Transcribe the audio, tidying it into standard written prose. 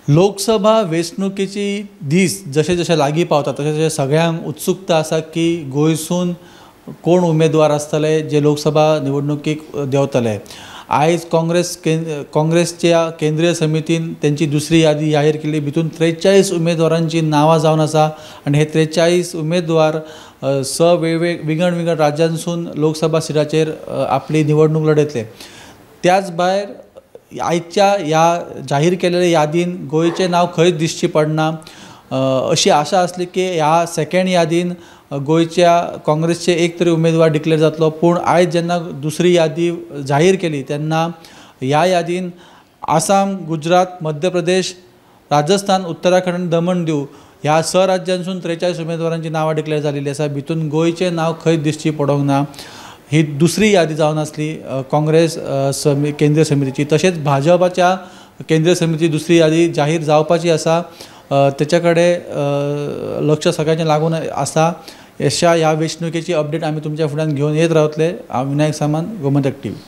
लोकसभा वेंचणुकेची दीस जशे जशे लागीं पावता तशें तशें सगळ्यांक उत्सुकता आसा की गोंयसून कोण उमेदवार आसतले जे लोकसभा निवडणुकीक देंवतले. आयज काँग्रेसच्या केंद्रीय समितीन तेंची दुसरी यादी जाहीर केली. भितून 43 उमेदवारांची नांवां जावन आसा आनी हे 43 उमेदवार 6 विंगड विंगड राज्यांसून लोकसभा सिटाचेर आपली निवडणूक लढयतले. त्याच भायर आयच्या ह्या जाहीर केलेल्या यादीन गोंयचें नांव खंयच दिसची पडना अशी आशा आसली की ह्या सेकेंड यादीन गोंयच्या काँग्रेसचे एक तरी उमेदवार डिक्लेअर जातलो. पूण आयज जेन्ना दुसरी यादी जाहीर केली तेन्ना ह्या यादीन आसाम, गुजरात, मध्य प्रदेश, राजस्थान, उत्तराखंड आनी दमण दीव ह्या 6 राज्यांसून 43 उमेदवारांची नांवां डिक्लेअर जाल्ली आसा. भितून गोंयचें नांव खंयच दिसची पडोंक ना. ही दुसरी यादी जावन आसली काँग्रेस केंद्रीय समितीची. तशेंच भाजपाच्या केंद्रीय समिती दुसरी यादी जाहीर जावपाची आसा. तेच्या कडेन लक्ष सगळ्यांचें लागून आसा. अशा ह्या वेंचणुकेची अपडेट आमी तुमच्या फुड्यान घेवन येत रावतले. हांव विनायक सामंत, गोमंतक टीव्ही.